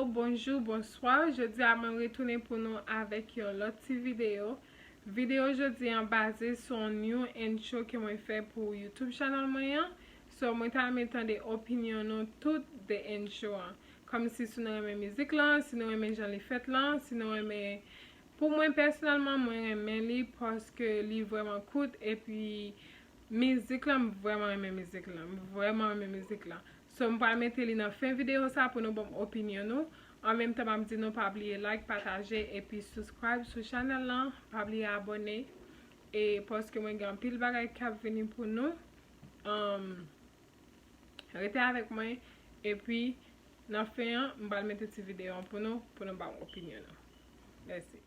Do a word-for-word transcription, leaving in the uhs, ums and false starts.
Bonjou, bonswa. Jodi a mwen retounen pou nou avèk yon lòt ti videyo. Videyo jodi an baze sou yon new intro ke mwen fè pou YouTube channel mwen an. So, mwen ta renmen tande opinyon nou tout de intro an. Kòmsi si nou renmen mizik lan, si nou renmen jan li fèt lan, si nou renmen Pou mwen pèsonèlman, mwen renmen li paske li vrèman kout epi mizik lan, m vrèman renmen mizik lan. M vrèman renmen mizik lan. So, m pral mete li nan fen videyo sa pou nou ban m opinyon nou. An menm tan, m ap di nou pa bliye like, pataje epi subscribe sou chanèl lan. Pa bliye abòne. E paske mwen gen anpil bagay k ap vini pou nou. Um, Rete avèk mwen. Epi, nan fen an, m pral mete ti videyo an pou nou, pou nou ban m opinyon nou. Mèsi.